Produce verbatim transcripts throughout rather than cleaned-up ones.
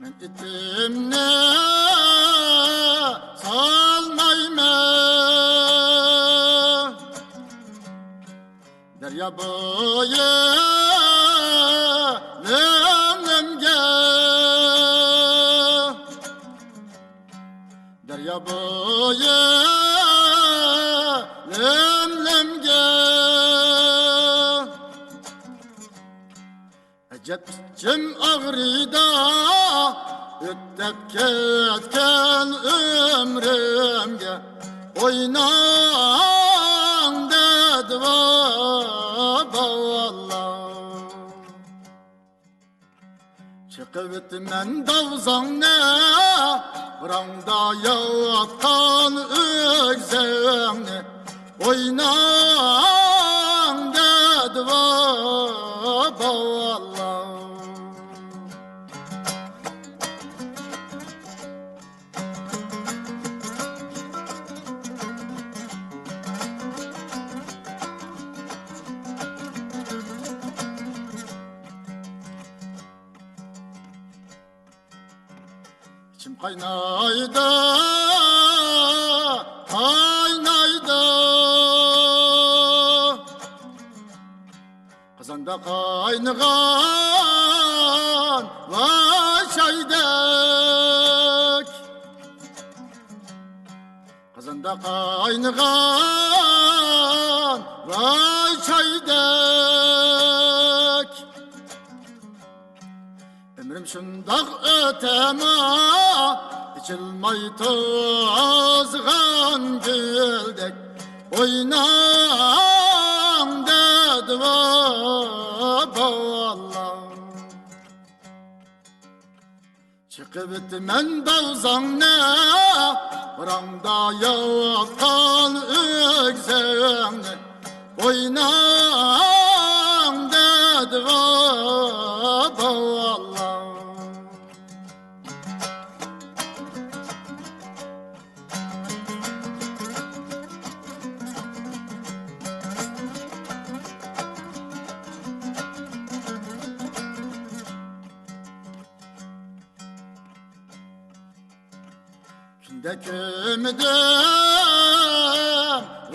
مەن ئېتىمنى سالمايمەن دەريا بويى لۆملۆمگە، دەريا بويى لۆملۆمگە. ئەجەب ئىچىم ئاغرىيدۇ، ئۆتۈپ كەتكەن ئۆمرۈمگە ئويناڭ دەيدۇ بوۋالار. چېقىۋېتىمەن داۋزاڭنى، بۇراڭدا ياتقان ئۆگزەڭنى، ئويناڭ دەيدۇ بوۋالار. ئىچىم قاينايدۇ، قاينايدۇ. قازاندا قاينىغان ۋاي چايدەك. قازاندا قاينىغان ۋاي چايدەك. ئۆمرۈم شۇنداق ئۆتەمۇ، ئېچىلماي توزغان گۈلدەك. ئويناڭ دەيدۇ بوۋالار. چېقىۋېتىمەن داۋزاڭنى، بۇراڭدا ياتقان ئۆگزەڭنى، ئويناڭ دەيدۇ بوۋالار. كۈندە كۆمدۈم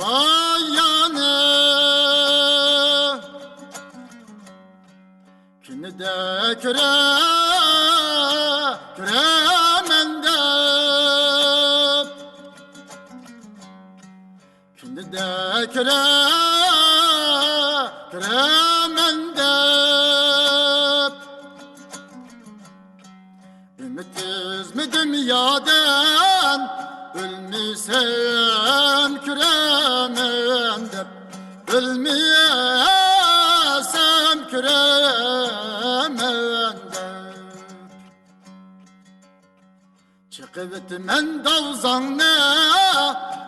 ۋاي يانى، كۈندە كۆرە-، كۆرەمەن دەپ. كۈندە كۆرە-، كۆرەمەن دەپ، ئۈمىد ئۈزمىدىم يادىن، ئۆلمىسەم كۆرەمەن دەپ، ئۆلمىسەم كۆرەمەن دەپ. چېقىۋېتىمەن داۋزاڭنى،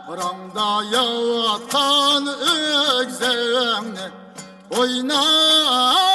بۇراڭدا ياتقان ئۆگزەڭنى، ئويناپ